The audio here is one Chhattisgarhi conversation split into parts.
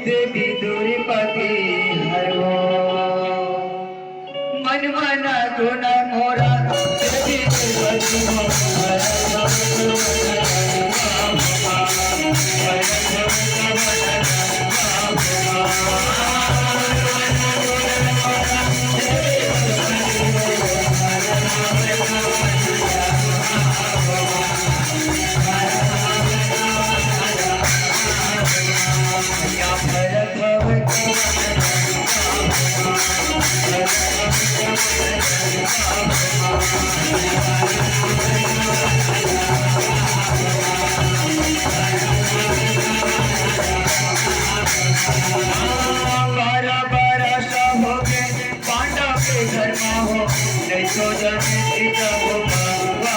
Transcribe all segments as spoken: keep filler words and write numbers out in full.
देवी दुर्पति हरवो। मन मना गुण मोरा देवी दुर्पति हरवो। बारह बरस होगे पांडव के घर मा हो, नहीं तो जाने सीता हो बाबा।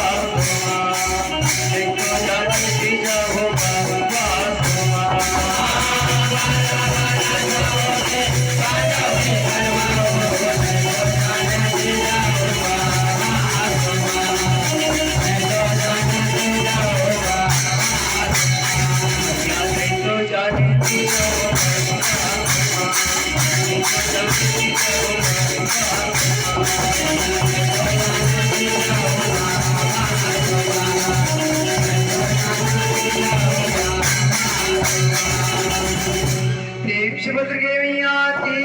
प्रेम से बोल के भैया की।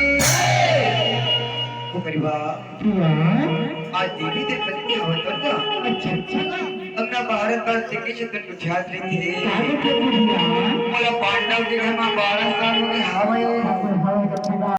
ओ मेरी बात। आज देवी देवता के हवन करना। अच्छा, अच्छा। अपना भारत का दिग्विजय चंद्र को ध्यान रखिए। मोला पांडव के घर में बारह साल हो गए हवे।